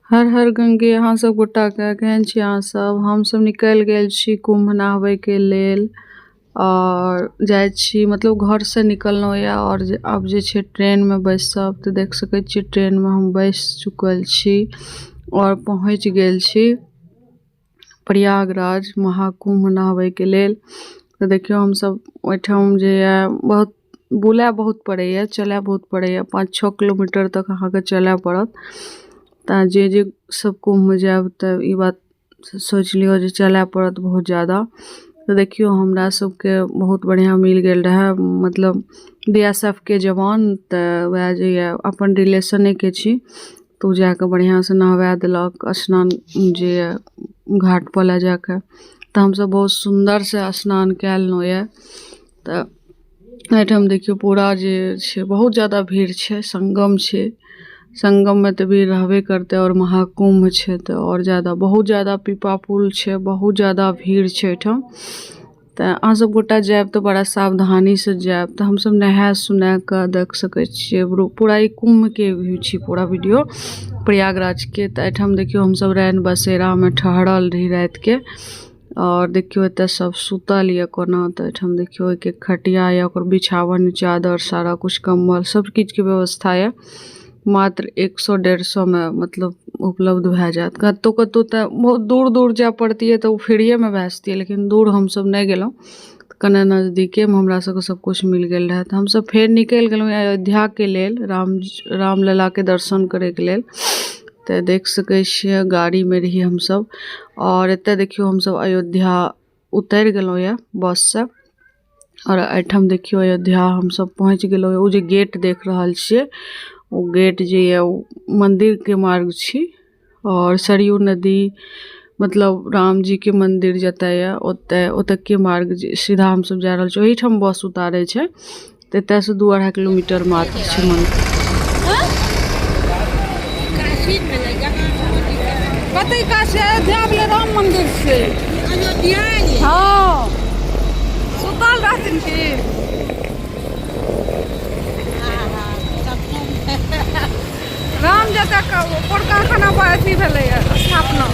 हर हर गंगे अहाँ सब गोटाके केहन छी अहाँ सब हमसब निकलि गेल छी कुम्भ नहबैके लेल आओर जाइ छी मतलब घरसँ निकललहुँ यऽ आओर आब जे छै ट्रेनमे बैसब तऽ देख सकै छियै ट्रेनमे हम बैस चुकल छी आओर पहुँचि गेल छी प्रयागराज महाकुम्भ नहबैके लेल तऽ देखियौ हमसब ओहिठाम जे यऽ बहुत बुलय बहुत पड़ैए चलय बहुत पड़ैए 5 6 किलोमीटर तक अहाँके चलय पड़त तऽ जे जे सब कुम्भमे जायब तऽ ई बात सोचि लियौ जे चलय पड़त बहुत जादा तऽ देखियौ हमरा सबके बहुत बढ़िआँ मिल गेल रहए मतलब बी एस एफ के जवान तऽ वएह जे यऽ अपन रिलेशनेके छी तऽ ओ जा कऽ बढ़िआँसँ नहबा देलक स्नान जे यऽ घाटपर लए जा कऽ तऽ हमसब बहुत सुन्दरसँ स्नान कए लेलहुँ यऽ तऽ एहिठाम देखियौ पूरा जे छै बहुत जादा भीड़ छै संगम छै संगममे तऽ भीड़ रहबे करतै आओर महाकुम्भ छै तऽ आओर जादा बहुत जादा पीपा पुल छै बहुत जादा भीड़ छै एहिठाम तऽ अहाँ सब गोटा जायब तऽ बड़ा सावधानीसँ जायब तऽ हमसब नहाए सुनाए कऽ देख सकै छियै पूरा ई कुम्भके व्यू छी पूरा वीडियो प्रयागराजके तऽ एहिठाम देखियौ हमसब रैन बसेरामे ठहरल रही रातिके आओर देखियौ एतऽ सब सुतल यऽ कोना तऽ एहिठाम देखियौ एक एक खटिया यऽ ओकर बिछावन चादर सारा कुछ कम्बल सब किछुके व्यवस्था यऽ मात्र 100 150 मे मतलब उपलब्ध भए जायत कतहु कतहु तऽ बहुत दूर दूर जाय पड़तियै तऽ ओ फ्रीएमे भए जैतियै लेकिन दूर हमसब नहि गेलहुँ कने नजदीकेमे हमरा सबके सब किछु मिल गेल रहए तऽ हमसब फेर निकलि गेलहुँ अयोध्याके लेल राम रामललाके दर्शन करैके लेल तऽ देख सकै छियै गाड़ीमे रही हमसब आओर एतऽ देखियौ हमसब अयोध्या उतरि गेलहुँ यऽ बससँ आओर एहिठाम देखियौ अयोध्या हमसब पहुँच गेलहुँ ओ जे गेट देख रहल छियै ओ गेट जे यऽ ओ मन्दिरके मार्ग छी आओर सरयू नदी मतलब राम जीके मन्दिर जतऽ यऽ ओतऽ ओतऽके मार्ग जे सीधा हमसब जा रहल छी ओहिठाम बस उतारै छै तऽ एतयसँ 2-2.5 किलोमीटर मात्र छै मन्दिर। कतै काशी अयोध्या भेलै राम मंदिर छै अयोध्या हँ सुतल रहथिन की राम जतऽ कारखाना पर अथी भेलैए स्थापना।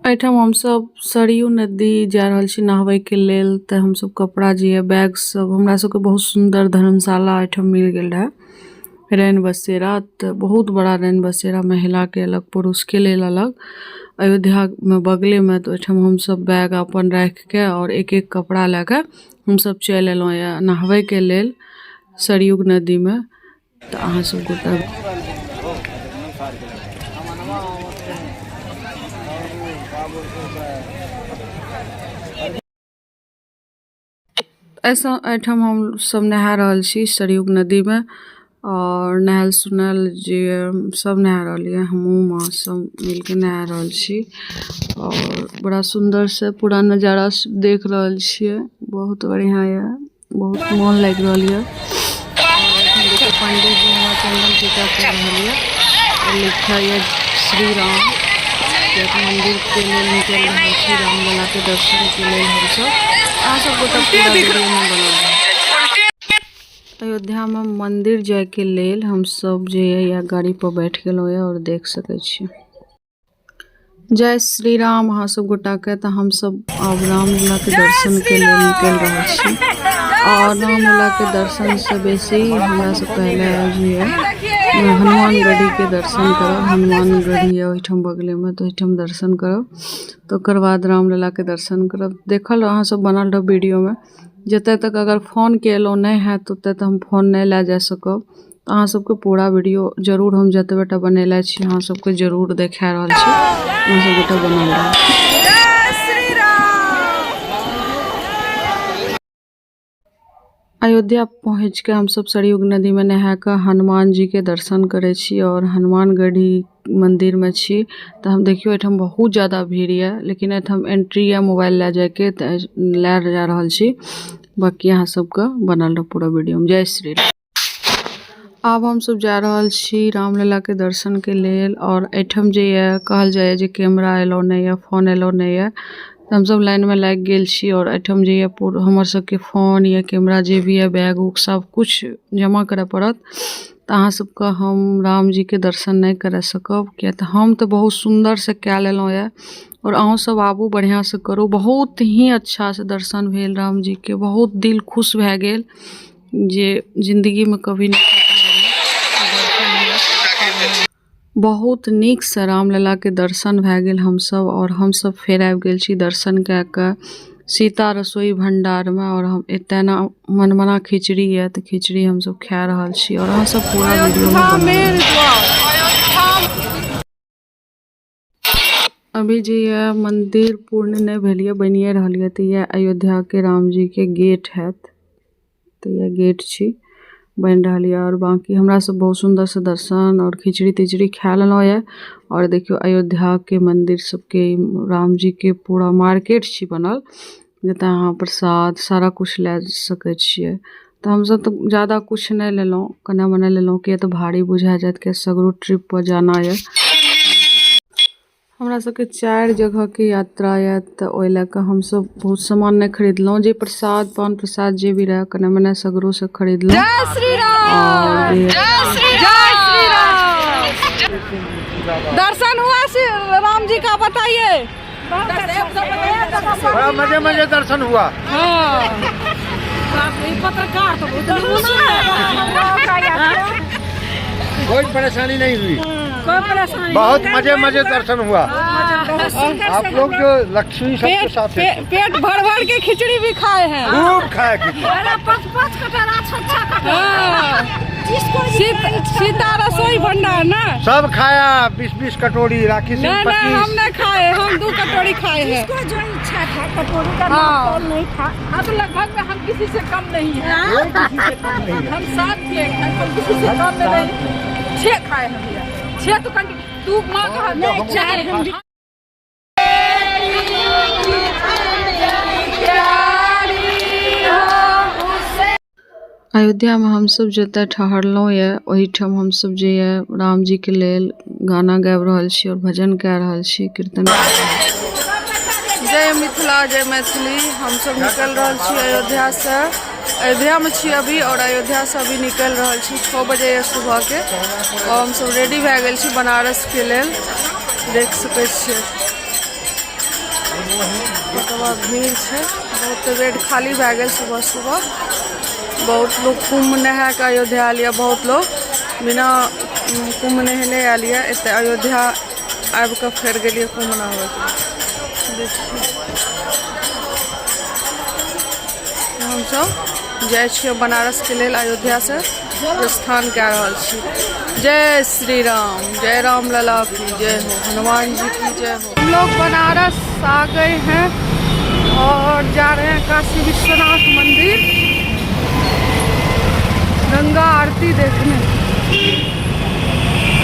एहिठाम हमसब सरयू नदी जा रहल छी नहबैके लेल तऽ हमसब कपड़ा जे यऽ बैग सब हमरा सबके बहुत सुन्दर धर्मशाला एहिठाम मिल गेल रहए रैन बसेरा तऽ बहुत बड़ा रैन बसेरा महिलाके अलग पुरुषके लेल अलग अयोध्यामे बगलेमे तऽ ओहिठाम हमसब बैग अपन राखिके आओर एक एक कपड़ा लए कऽ हमसब चलि एलहुँ यऽ नहबैके लेल सरयुग नदीमे तऽ अहाँ सब गोटा एहिसँ एहिठाम हम सब नहा रहल छी सरयुग नदीमे आओर नहायल सुनायल जे सब नहा रहल यऽ हमहूँ माँ सब मिलके नहा रहल छी आओर बड़ा सुन्दरसँ पूरा नजारा देख रहल छियै बहुत बढ़िआँ यऽ बहुत मोन लागि रहल यऽ पंडीजी वहाँ चन्दन टीका कर रहल यऽ आओर लिखल यऽ श्री राम कियाकि मन्दिरके लेल निकलि रहल छी रामललाके दर्शनके लेल हमसब अहाँ सब गोटा पूरा वीडियोमे बनल रहब। अयोध्यामे मन्दिर जाइके लेल हमसब जे यऽ गाड़ी पर बैठ गेलहुँ यऽ आओर देख सकै छी। जय श्री राम अहाँ सब गोटाके तऽ हमसब आब रामललाके दर्शनके लेल निकलि रहल छी आओर रामललाके दर्शनसँ बेसी हमरा सब पहिले जे यऽ हनुमान गढ़ीके दर्शन करब हनुमान गढ़ी यऽ ओहिठाम बगलेमे तऽ ओहिठाम दर्शन करब तऽ ओकर बाद रामललाके दर्शन करब देखल अहाँ सब बनल रहब वीडियोमे जतऽ तक अगर फोनके एलाउ नहि हैत ओतऽ तऽ हम फोन नहि लए जा सकब अहाँ सबके पूरा वीडियो जरूर हम जतबे टा बनेले छी अहाँ सबके जरूर देखा रहल छी अहाँ सब गोटा बनल रहब। जय श्री राम। अयोध्या पहुँच के हमसब सरयुग नदी में नहा कऽ हनुमान जी के दर्शन करै छी और हनुमान गढ़ी मंदिर में छी तऽ हम देखियौ एहिठाम बहुत ज्यादा भीड़ यऽ लेकिन एहिठाम एंट्री यऽ मोबाइल लए जाइके तऽ लए जा रहल छी बाँकी अहाँ सबके बनल रहब पूरा वीडियोमे जय श्री राम। आब हमसभ जा रहल छी रामललाके दर्शनके लेल। आओर एहिठाम जे यए कहल जाइए जे कैमरा एलाउ नहि यए, फोन एलाउ नहि यए। तऽ हमसभ लाइनमे लागि गेल छी आओर एहिठाम जे यए हमर सभके फोन या कैमरा जे भी यए, बैग उग सभकिछु जमा करय पड़त। तऽ अहाँ सभके हम रामजीके दर्शन नहि करा सकब, किएक तऽ हम तऽ बहुत सुन्दरसँ कए लेलहुँ यए। आओर अहूँसभ आबू, बढ़िआँसँ करू। बहुत ही अच्छासँ दर्शन भेल रामजीके, बहुत दिल खुश भए गेल जे जिन्दगीमे कभी नहि। बहुत नीकसँ रामललाके दर्शन भए गेल हमसभ। आओर हमसभ फेर आबि गेल छी दर्शन कए कऽ सीता रसोई भण्डारमे। आओर हम एतऽ ने मनमना खिचड़ी यऽ, तऽ खिचड़ी हमसभ खा रहल छी आओर अहाँसभ पूरा वीडियोमे बनल। अभी जे यऽ मन्दिर पूर्ण नहि भेल यऽ, बनिए रहल यऽ। तऽ इएह अयोध्याके रामजीके गेट हैत, तऽ इएह गेट छी, बनि रहल यऽ। आओर बाँकी हमरा सब बहुत सुन्दरसँ दर्शन आओर खिचड़ी तिचड़ी खा लेलहुँ यऽ। आओर देखियौ, अयोध्याके मन्दिर सबके रामजीके पूरा मार्केट छी बनल, जतऽ अहाँ प्रसाद सारा किछु लए सकै छियै। तऽ हमसब तऽ जादा किछु नहि लेलहुँ, कने मने लेलहुँ, किए तऽ भारी बुझा जायत, किए सगरो ट्रिपपर जाना यऽ। हमरा सबके 4 जगहके यात्रा यऽ, तऽ ओहि लए कऽ हमसब बहुत सामान नहि खरीदलहुँ। जे प्रसाद पान प्रसाद जे भी रहए, कने मने सगरोसँ खरीदलहुँ। जय श्री राम, जय श्री राम। दर्शन हुआ श्री राम जी का, बताइए। बड़ा मजे मजे दर्शन हुआ। हाँ, पत्रकार तो कोई परेशानी नहीं हुई। कोई परेशानी। बहुत मजे मजे दर्शन हुआ। आप लोग जो लक्ष्मी सबके पेट साथ पे, पेट भर भर के खिचड़ी भी खाए हैं। खूब खाए खिचड़ी। पाँच पाँच कटोरा, छह छह कटोरा। हाँ। जिसको सीता रसोई भंडार ना। सब खाया 20-20 कटोरी, राखी सिंह नहीं नहीं, हम 25। नहीं खाए, हम 2 कटोरी खाए हैं। जिसको जो इच्छा था कटोरी का। हाँ। नाम नहीं था। हाँ, तो लगभग में हम किसी से कम नहीं है। कोई किसी से कम नहीं है। हम सात थे, हम किसी से कम में नहीं। छह खाए हम भैया, छह तो कंटिन्यू। तू माँ का नहीं, चार हम भी। अयोध्यामे हमसभ जतऽ ठहरलहुँ यऽ, ओहिठाम हमसभ जे यऽ रामजीके लेल गाना गाबि रहल छी आओर भजन कए रहल छी, कीर्तन कए रहल छी। जय मिथिला, जय मैथिली। हमसभ निकलि रहल छी अयोध्यासँ। अयोध्यामे छी अभी आओर अयोध्यासँ अभी निकलि रहल छी। 6 बजे यऽ सुबहके आओर हमसभ रेडी भए गेल छी बनारसके लेल। देख सकै छियै, ओतबा भीड़ छै। बहुत बेड खाली भए गेल। सुबह सुबह बहुत लोग कुम्भ नहा कऽ अयोध्या आयल यऽ, बहुत लोग बिना कुम्भ नहेने आयल यऽ। एतऽ अयोध्या आबि कऽ फेर गेलियै कुम्भ नहाबैके। देखियौ, हमसभ जाइ छियै बनारसके लेल। अयोध्यासँ प्रस्थान कए रहल छी। जय श्री राम, जय राम लला की जय हो, हनुमान जी की जय हो। हम लोग बनारस आ गए हैं और जा रहे हैं काशी विश्वनाथ मंदिर गंगा आरती देखने।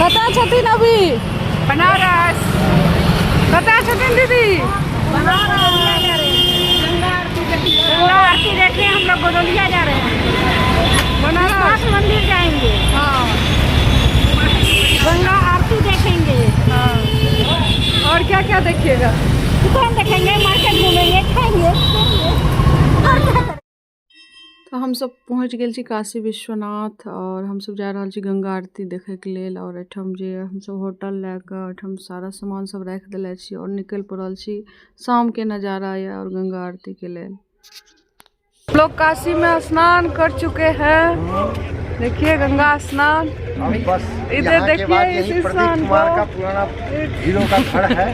कतऽ छथिन अभी? बनारस। कतऽ छथिन दीदी? गंगा आरती देखने हम लोग गोदौलिया जा रहे हैं। बनारस विश्वनाथ मंदिर जाएंगे। गंगा आरती देखेंगे। हाँ, और क्या क्या देखिएगा? दुकान देखेंगे, मार्केट घूमेंगे, खाएंगे पिएंगे। और क्या करेंगे? तऽ हमसभ पहुँच गेल छी काशी विश्वनाथ आओर हमसभ जा रहल छी गंगा आरती देखैके लेल। आओर एहिठाम जे हमसभ होटल लए कऽ एहिठाम सारा सामान सब राखि देले छी आओर निकलि पड़ल छी। शामके नजारा यऽ आओर गंगा आरतीके लेल। हम लोग काशी में स्नान कर चुके हैं। देखिए गंगा स्नान। हम बस इधर यहाँ के देखिए बाद इस यही प्रदीप इंसान कुमार को। का पुराना हीरो का घर है।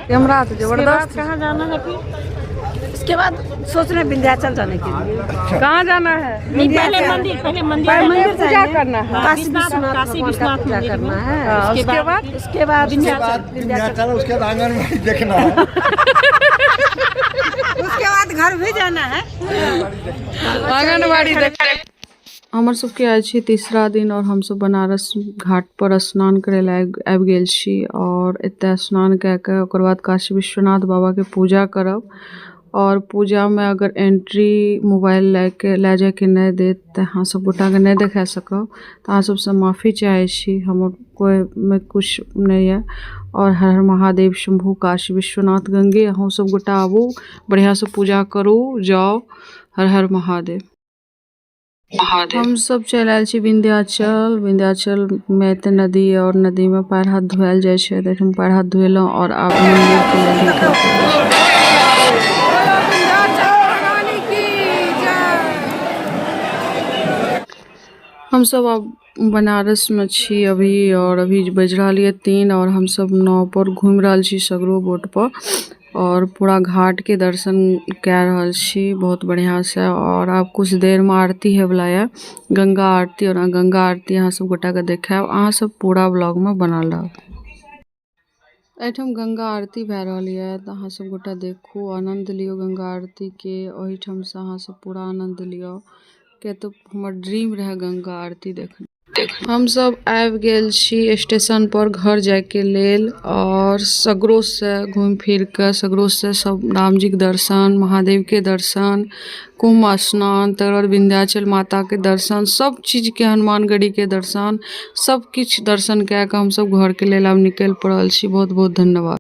कैमरा तो जबरदस्त। कहाँ जाना है फिर इसके बाद? सोच रहे हैं विंध्याचल जाने के लिए। कहाँ जाना है? नहीं, पहले मंदिर, पहले मंदिर। पहले पूजा करना है। काशी विश्वनाथ, काशी विश्वनाथ मंदिर करना है। हाँ, उसके बाद उसके बाद उसके बाद विंध्याचल, उसके बाद आंगनबाड़ी देखना है। उसके बाद घर भी जाना है। आंगनबाड़ी देख। हमर सबके आइ छी तीसरा दिन आओर हमसब बनारस घाट पर स्नान करै लए आबि गेल छी। आओर एतय स्नान कए कऽ ओकर बाद काशी विश्वनाथ बाबाके पूजा करब। आओर पूजामे अगर एंट्री मोबाइल लए के लए जाइके नहि देत तऽ अहाँ सब गोटाके नहि देखा सकब। तऽ अहाँ सबसँ माफी चाहै छी, हमर कोइमे किछु नहि यऽ। आओर हर हर महादेव शम्भू काशी विश्वनाथ गंगे। अहूँ सब गोटा आबू, बढ़िआँसँ पूजा करू, जाउ। हर हर महादेव। हम सब चलि आयल छी विन्ध्याचल। विन्ध्याचलमे एते नदी आओर नदीमे पैर हाथ धोआयल जाइ छै, तऽ एहिठाम पैर हाथ धोएलहुँ आओर आब मन्दिरके लेल निकलि पड़ल छी। हमसब आब बनारसमे छी अभी आओर अभी बाजि रहल यऽ 3 आओर हमसब नावपर घुमि रहल छी सगरो बोटपर आओर पूरा घाटके दर्शन कए रहल छी बहुत बढ़िआँसँ। आओर आब किछु देरमे आरती होइवला यऽ, गंगा आरती। आओर गंगा आरती अहाँ सब गोटाके देखायब। अहाँ सब पूरा ब्लॉगमे बनल रहब। एहिठाम गंगा आरती भए रहल यऽ, तऽ अहाँ सब गोटा देखू, आनन्द लियौ गंगा आरतीके। ओहिठामसँ अहाँ सब पूरा आनन्द लियौ, किया तऽ हमर ड्रीम रहै गंगा आरती देखना। हमसब आबि गेल छी स्टेशन पर घर जायके लेल आओर सगरोसँ घुमि फिर कऽ सगरोसँ सब रामजीके दर्शन, महादेवके दर्शन, कुम्भ स्नान, तकर बाद विन्ध्याचल माताके दर्शन, सब चीजके, हनुमानगढ़ीके दर्शन, सब किछु दर्शन कए कऽ हमसब घरके लेल आब निकलि पड़ल छी। बहुत बहुत धन्यवाद।